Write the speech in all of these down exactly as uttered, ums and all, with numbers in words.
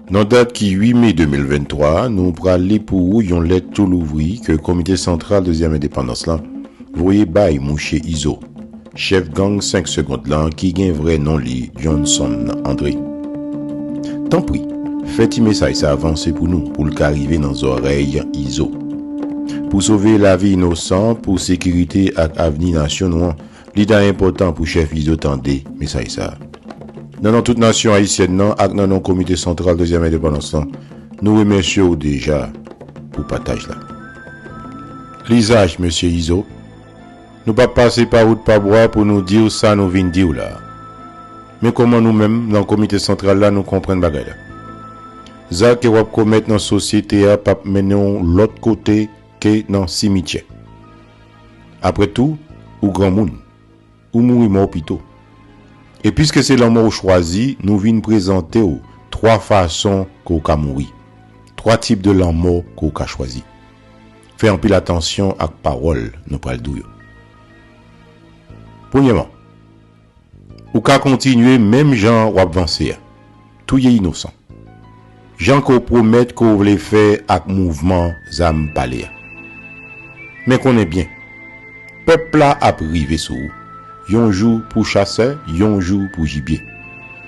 Nan dat ki uit me de mil venntwa, nou pral li pou ou yon lèt tou louvri ke Komite Santral Dezyèm Endepandans lan voye bay mouche Izo, chèf gang senk Segond lan ki gen vrè non li Johnson André. Tanpri, fè ti mesaj sa avanse pou nou pou l ka rive nan zòrèy Izo. Pou sove lavi inosan, pou sekirite ak avni nasyon nou an, li ta enpòtan pou chèf Izo tande mesaj sa. Nan non tout nasyon ayisyèn nan ak nan non Komite Santral Dezyèm Endepandans lan, nou remèsye w deja pou pataj la. Lizaj, mesye Izo, nou p ap pase pa wout pa bwa pou nou di w sa nou vin di w la. Men kòman nou menm, nan Komite Santral la, nou konprann bagay la. Zak ke w ap komèt nan sosyete a p ap mennen w lòt kote ke nan simityè. Apre tou, ou granmoun. Ou mouri mò pito. E piske se lanmò ou chwazi, nou vin prezante w twa fason ke w ka mouri. Twa tip de lanmò ke w ka chwazi. Fè anpil atansyon ak pawòl nou pral di w yo. Premyèman, ou ka kontinye menm jan w ap vanse a. Touye inosan. Jan ke w pwomèt ke w vle fè ak mouvman zam pale a. Men konnen byen, pèp la ap rive sou ou. Yon jou pou chasè, yon jou pou jibye.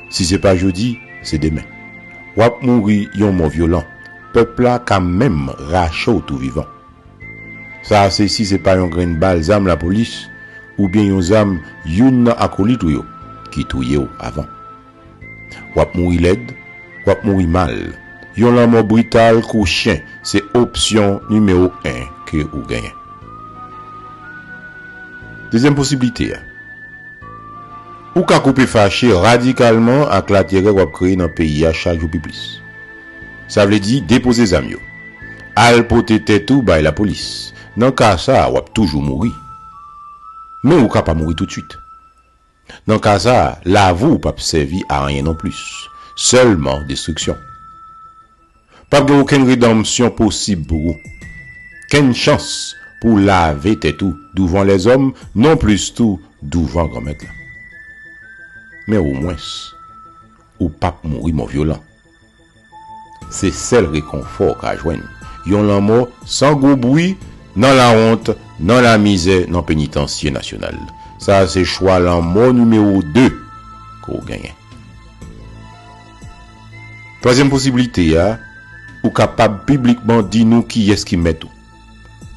Si se pa jodi, se demen. W ap mouri yon mò vyolan. Pèp la ka menm rache w tou vivan. Sa a se si se pa yon grenn bal zam lapolis oubyen yon zam youn nan akolit ou yo ki touye w avan. W ap mouri lèd, w ap mouri mal. Yon lanmò brital kou chen se opsyon nimewo en ke ou genyen. Dezyèm posiblite a, ou ka koupe fache radikalman ak laterè w ap kreye nan peyi a chak jou pi plis. Sa vle di depoze zam yo. Al pote tèt ou bay lapolis. Nan ka sa a, w ap toujou mouri. Men ou ka pa mouri toutswit. Nan ka sa a, lavi w p ap sèvi a anyen nonplis. Sèlman destriksyon. P ap gen okenn redanmsyon posib pou ou. Kenn chans pou w lave tèt ou douvan lèzòm, nonplis tou douvan Granmèt la. Men omwens, ou p ap mouri mò vyolan. Se sèl rekonfò w ka jwenn. Yon lanmò san gwo bri, nan lawont, nan lamizè, nan penitansye nasyonal. Sa a se chwa lanmò nimewo de ke w genyen. Twazyèm posiblite a, ou kapab piblikman di nou kiyès ki mèt ou.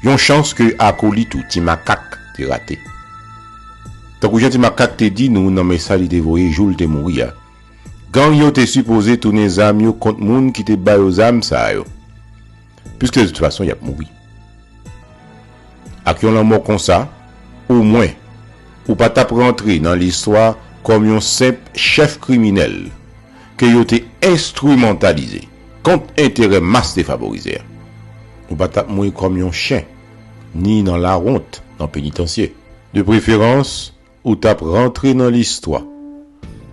Yon chans ke akolit ou, Ti Makak, te rate. Tankou jan Ti Makak te di nou nan mesaj li te voye jou l te mouri a, gang yo te sipoze tounen zam yo kont moun ki te ba yo zam sa yo. Piske de tout fason, y ap mouri. Ak yon lanmò konsa, omwen, ou pa t ap rantre nan listwa kòm yon senp chèf kriminèl ke yo te enstrimantalize kont enterè mas defavorize a. Ou pa t ap mouri kòm yon chen, ni nan lawont nan penitansye. De preferans, ou t ap rantre nan listwa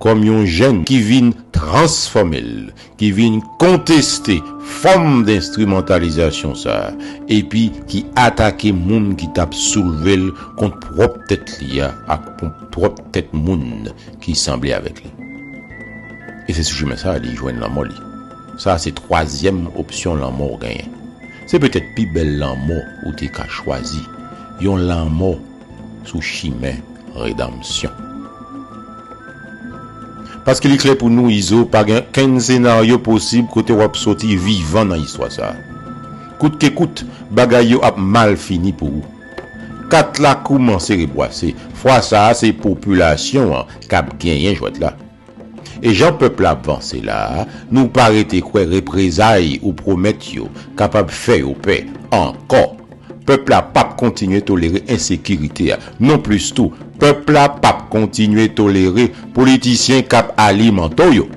kòm yon jèn ki vin transfòme l, ki vin konteste fòm denstrimantalizasyon sa a, epi ki atake moun ki t ap soulve l kont pwòp tèt li a ak kont pwòp tèt moun ki sanble avèk li. E se sou chimen sa a li jwenn lanmò li. Sa a se twazyèm opsyon lanmò w genyen. Se petèt pi bèl lanmò ou te ka chwazi, yon lanmò sou chimen redanmsyon. Paske li klè pou nou, Izo, pa gen kenn senaryo posib kote w ap soti vivan nan istwa sa a. Kout ke kout, bagay yo ap mal fini pou ou. Kat la koumanse rebwase. Fwa sa a, se popilasyon an k ap genyen jwèt la. E jan pèp la ap vanse la a, nou pa rete kwè reprezay ou pwomèt yo kapab fè yo pè ankò. Pèp la p ap kontinye tolere ensekirite a. Nonplis tou, pèp la p ap kontinye tolere politisyen k ap alimante w yo.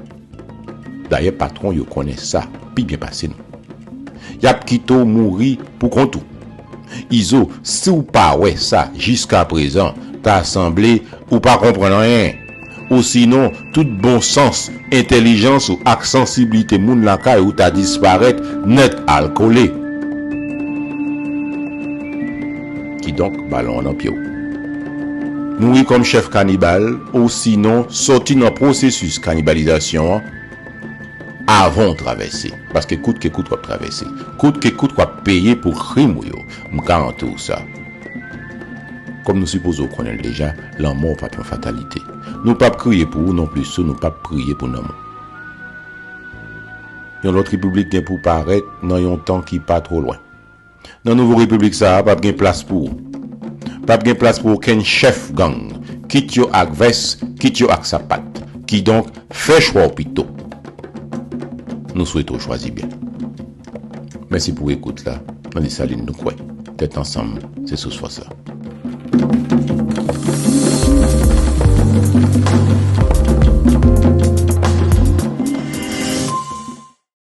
Dayè, patwon yo konnen sa pi byen pase nou. Y ap kite w mouri pou kont ou. Izo, si w pa wè sa jiskaprezan, ta sanble ou pa konprann anyen. Osinon, tout bon sans, entèlijans ou ak sansiblite moun lakay ou ta disparèt nèt al kole. Kidonk, balon an nan pye w. Mouri kòm chèf kanibal, osinon sòti nan pwosesis kanibalizasyon an, avan w travèse. Paske kout ke kout w ap travèse. Kout ke kout w ap peye pou krim ou yo. M garanti w sa. Kòm nou sipoze w konnen l deja, lanmò w p ap yon fatalite. Nou p ap kriye pou ou nonplis tou, nou p ap priye pou nanm ou. Yon lòt repiblik gen pou parèt nan yon tan ki pa twò lwen. Nan nouvo repiblik sa a, p ap gen plas pou ou. P ap gen plas pou okenn chèf gang, kit yo ak vès, kit yo ak sapat. Kidonk, fè chwa w pito. Nou swete w chwazi byen. Mèsi pou ekout la. Nan Desalin nou kwè. Tèt ansanm, se sous fòs la.